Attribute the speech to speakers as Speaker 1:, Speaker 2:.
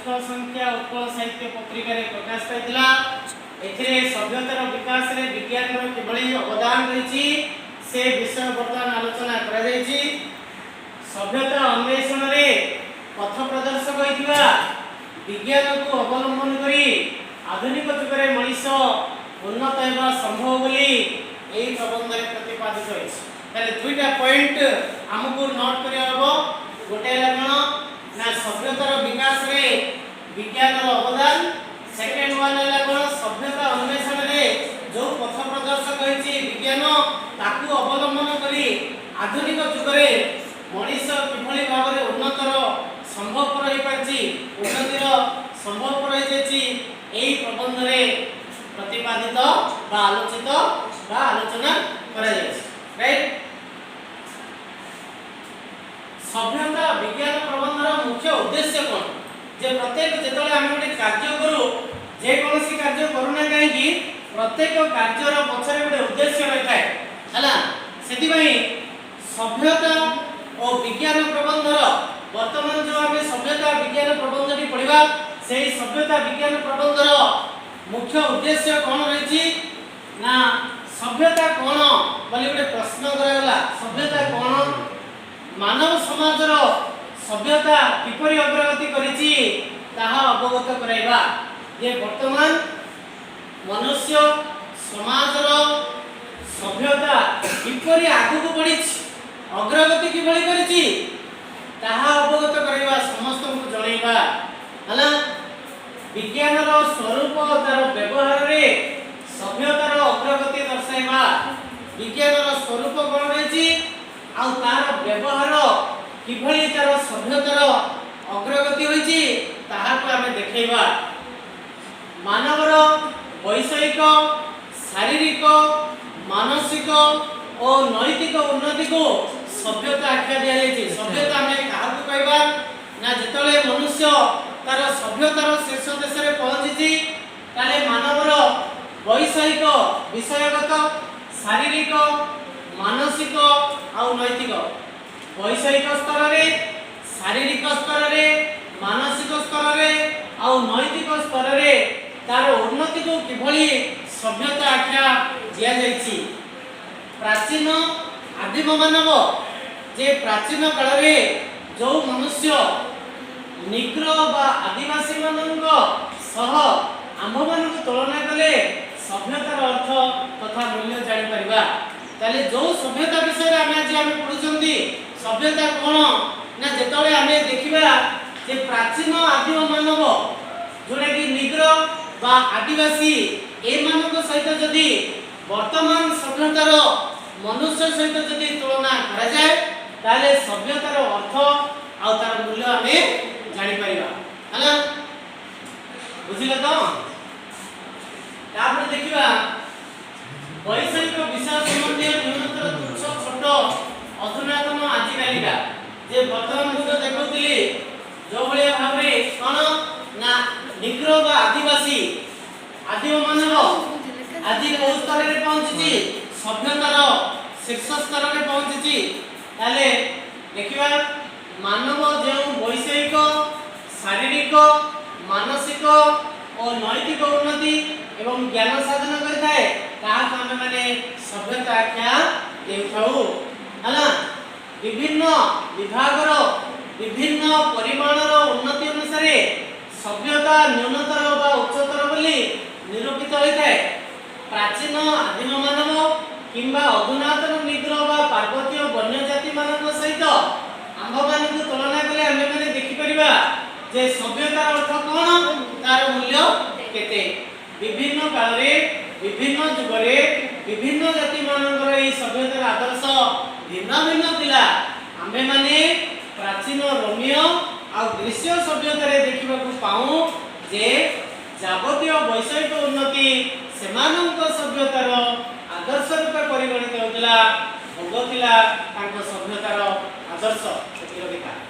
Speaker 1: ଷଷ୍ଠ ସଂଖ୍ୟା ଉତ୍କଳ ସାହିତ୍ୟ ପତ୍ରିକାରେ ପ୍ରକାଶ ପାଇଥିଲା। ଏଥିରେ ସଭ୍ୟତାର ବିକାଶରେ ବିଜ୍ଞାନର କିଭଳି ଅବଦାନ ରହିଛି, ସେ ବିଷୟ ବର୍ତ୍ତମାନ ଆଲୋଚନା କରାଯାଇଛି। ସଭ୍ୟତା ଅନ୍ୱେଷଣରେ ପଥ ପ୍ରଦର୍ଶକ ହୋଇଥିବା ବିଜ୍ଞାନକୁ ଅବଲମ୍ବନ କରି ଆଧୁନିକ ଯୁଗରେ ମଣିଷ ଉନ୍ନତ ହେବା ସମ୍ଭବ ବୋଲି ଏହି ପ୍ରବନ୍ଧରେ ପ୍ରତିପାଦିତ ହୋଇଛି। ତାହେଲେ ଦୁଇଟା ପଏଣ୍ଟ ଆମକୁ ନୋଟ୍ କରିବା ହେବ। ଗୋଟେ ହେଲା କ'ଣ ନା ସଭ୍ୟତାର ବିକାଶରେ ବିଜ୍ଞାନର ଅବଦାନ। ସେକେଣ୍ଡ ୱାନ୍ ହେଲା କ'ଣ? ସଭ୍ୟତା ଅନ୍ୱେଷଣରେ ଯେଉଁ ପଥ ପ୍ରଦର୍ଶକ ହୋଇଛି ବିଜ୍ଞାନ, ତାକୁ ଅବଲମ୍ବନ କରି ଆଧୁନିକ ଯୁଗରେ ମଣିଷ କିଭଳି ଭାବରେ ଉନ୍ନତର ସମ୍ଭବପର ହୋଇପାରିଛି, ଉନ୍ନତିର ସମ୍ଭବପର ହୋଇଯାଇଛି, ଏହି ପ୍ରବନ୍ଧରେ ପ୍ରତିପାଦିତ ବା ଆଲୋଚିତ ବା ଆଲୋଚନା କରାଯାଇଛି। ରାଇଟ୍। ସଭ୍ୟତା ବିଜ୍ଞାନ ପ୍ରବନ୍ଧର ମୁଖ୍ୟ ଉଦ୍ଦେଶ୍ୟ କ'ଣ? ଯେ ପ୍ରତ୍ୟେକ ଯେତେବେଳେ ଆମେ ଗୋଟେ କାର୍ଯ୍ୟ କରୁ, ଯେକୌଣସି କାର୍ଯ୍ୟ କରୁନା କାହିଁକି, ପ୍ରତ୍ୟେକ କାର୍ଯ୍ୟର ପଛରେ ଗୋଟେ ଉଦ୍ଦେଶ୍ୟ ରହିଥାଏ, ହେଲା? ସେଥିପାଇଁ ସଭ୍ୟତା ଓ ବିଜ୍ଞାନ ପ୍ରବନ୍ଧର ବର୍ତ୍ତମାନ ଯେଉଁ ଆମେ ସଭ୍ୟତା ବିଜ୍ଞାନ ପ୍ରବନ୍ଧଟି ପଢ଼ିବା, ସେହି ସଭ୍ୟତା ବିଜ୍ଞାନ ପ୍ରବନ୍ଧର ମୁଖ୍ୟ ଉଦ୍ଦେଶ୍ୟ କ'ଣ ରହିଛି ନା ସଭ୍ୟତା କ'ଣ ବୋଲି ଗୋଟେ ପ୍ରଶ୍ନ କରାଗଲା। ସଭ୍ୟତା କ'ଣ, ମାନବ ସମାଜର ସଭ୍ୟତା କିପରି ଅଗ୍ରଗତି କରିଛି, ତାହା ଅବଗତ କରାଇବା ଯେ ବର୍ତ୍ତମାନ ମନୁଷ୍ୟ ସମାଜର ସଭ୍ୟତା କିପରି ଆଗକୁ ବଢ଼ିଛି, ଅଗ୍ରଗତି କିଭଳି କରିଛି, ତାହା ଅବଗତ କରାଇବା, ସମସ୍ତଙ୍କୁ ଜଣାଇବା, ହେଲା? ବିଜ୍ଞାନର ସ୍ୱରୂପ, ତାର ବ୍ୟବହାରରେ ସଭ୍ୟତାର ଅଗ୍ରଗତି ଦର୍ଶାଇବା। ବିଜ୍ଞାନର ସ୍ୱରୂପ କ'ଣ ରହିଛି ଆଉ ତାର ବ୍ୟବହାର କିଭଳି ତାର ସଭ୍ୟତାର ଅଗ୍ରଗତି ହୋଇଛି, ତାହାକୁ ଆମେ ଦେଖେଇବା। ମାନବର ବୈଷୟିକ, ଶାରୀରିକ, ମାନସିକ ଓ ନୈତିକ ଉନ୍ନତିକୁ ସଭ୍ୟତା ଆଖ୍ୟା ଦିଆଯାଇଛି। ସଭ୍ୟତା ଆମେ କାହାକୁ କହିବା ନା ଯେତେବେଳେ ମନୁଷ୍ୟ ତାର ସଭ୍ୟତାର ଶୀର୍ଷ ଦେଶରେ ପହଞ୍ଚିଛି, ତାହେଲେ ମାନବର ବୈଷୟିକ, ବିଷୟଗତ, ଶାରୀରିକ, ମାନସିକ ଆଉ ନୈତିକ, ବୈଷୟିକ ସ୍ତରରେ, ଶାରୀରିକ ସ୍ତରରେ, ମାନସିକ ସ୍ତରରେ ଆଉ ନୈତିକ ସ୍ତରରେ ତାର ଉନ୍ନତିକୁ କିଭଳି ସଭ୍ୟତା ଆଖ୍ୟା ଦିଆଯାଇଛି। ପ୍ରାଚୀନ ଆଦିମ ମାନବ, ଯେ ପ୍ରାଚୀନ କାଳରେ ଯେଉଁ ମନୁଷ୍ୟ ନିଗ୍ରୋ ବା ଆଦିବାସୀମାନଙ୍କ ସହ ଆମ୍ଭମାନଙ୍କୁ ତୁଳନା କଲେ ସଭ୍ୟତାର ଅର୍ଥ ତଥା ମୂଲ୍ୟ ଜାଣିପାରିବା। ତାହେଲେ ଯେଉଁ ସଭ୍ୟତା ବିଷୟରେ ଆମେ ଆଜି ଆମେ ପଢୁଛନ୍ତି, ସଭ୍ୟତା କ'ଣ ନା ଯେତେବେଳେ ଆମେ ଦେଖିବା ଯେ ପ୍ରାଚୀନ ଆଦିମ ମାନବ, ଯୋଉଟାକି ନିଗ୍ରୋ ବା ଆଦିବାସୀ, ଏମାନଙ୍କ ସହିତ ଯଦି ବର୍ତ୍ତମାନ ସଭ୍ୟତାର ମନୁଷ୍ୟ ସହିତ ଯଦି ତୁଳନା କରାଯାଏ, ତାହେଲେ ସଭ୍ୟତାର ଅର୍ଥ ଆଉ ତାର ମୂଲ୍ୟ ଆମେ ଜାଣିପାରିବା, ହେଲା? ବୁଝିଲେ ତ? ତାପରେ ଦେଖିବା ବୈଷୟିକ ବିଷୟ ସମ୍ବନ୍ଧୀୟ ନ୍ୟୁନତର ତୁଚ୍ଛ ଛୋଟ ଅଧୁନାତନ ଆଜିକାଲିକା। ଯେ ବର୍ତ୍ତମାନ ମୁଁ ଯୋଉ ଦେଖୁଥିଲି, ଯୋଉ ଭଳିଆ ଭାବରେ କ'ଣ ନା ନିଗ୍ରୋ ବା ଆଦିବାସୀ, ଆଦିମ ମାନବ ଆଜି କୋଉ ସ୍ତରରେ ପହଞ୍ଚିଛି? ସଭ୍ୟତାର ଶୀର୍ଷ ସ୍ତରରେ ପହଞ୍ଚିଛି। ତାହେଲେ ଦେଖିବା, ମାନବ ଯେଉଁ ବୈଷୟିକ, ଶାରୀରିକ, ମାନସିକ ଓ ନୈତିକ ଉନ୍ନତି ଏବଂ ଜ୍ଞାନ ସାଧନ କରିଥାଏ, ତାହାକୁ ଆମେମାନେ ସଭ୍ୟତା ଆଖ୍ୟା ଦେଉଥାଉ, ହେଲା? ବିଭିନ୍ନ ବିଭାଗର ବିଭିନ୍ନ ପରିମାଣର ଉନ୍ନତି ଅନୁସାରେ ସଭ୍ୟତା ନ୍ୟୁନତର ବା ଉଚ୍ଚତର ବୋଲି ନିରୂପିତ ହୋଇଥାଏ। ପ୍ରାଚୀନ ଆଦିମ ମାନବ କିମ୍ବା ଅଧୁନାତନ ନିଗ୍ରୋ ବା ପାର୍ବତୀୟ ବନ୍ୟଜାତିମାନଙ୍କ ସହିତ ଆମ୍ଭମାନଙ୍କୁ ତୁଳନା କଲେ ଆମେମାନେ ଦେଖିପାରିବା ଯେ ସଭ୍ୟତାର ଅର୍ଥ କ'ଣ, ତାର ମୂଲ୍ୟ କେତେ। ବିଭିନ୍ନ କାଳରେ, ବିଭିନ୍ନ ଯୁଗରେ ବିଭିନ୍ନ ଜାତିମାନଙ୍କର ଏହି ସଭ୍ୟତାର ଆଦର୍ଶ ଭିନ୍ନ ଭିନ୍ନ ଥିଲା। ଆମ୍ଭେମାନେ ପ୍ରାଚୀନ ରୋମୀୟ ଆଉ ଗ୍ରୀସୀୟ ସଭ୍ୟତାରେ ଦେଖିବାକୁ ପାଉ ଯେ ଯାବତୀୟ ବୈଷୟିକ ଉନ୍ନତି ସେମାନଙ୍କ ସଭ୍ୟତାର ଆଦର୍ଶ ରୂପେ ପରିଗଣିତ ହେଉଥିଲା। ଭୋଗ ଥିଲା ତାଙ୍କ ସଭ୍ୟତାର ଆଦର୍ଶ। ସେତିକି କଥା।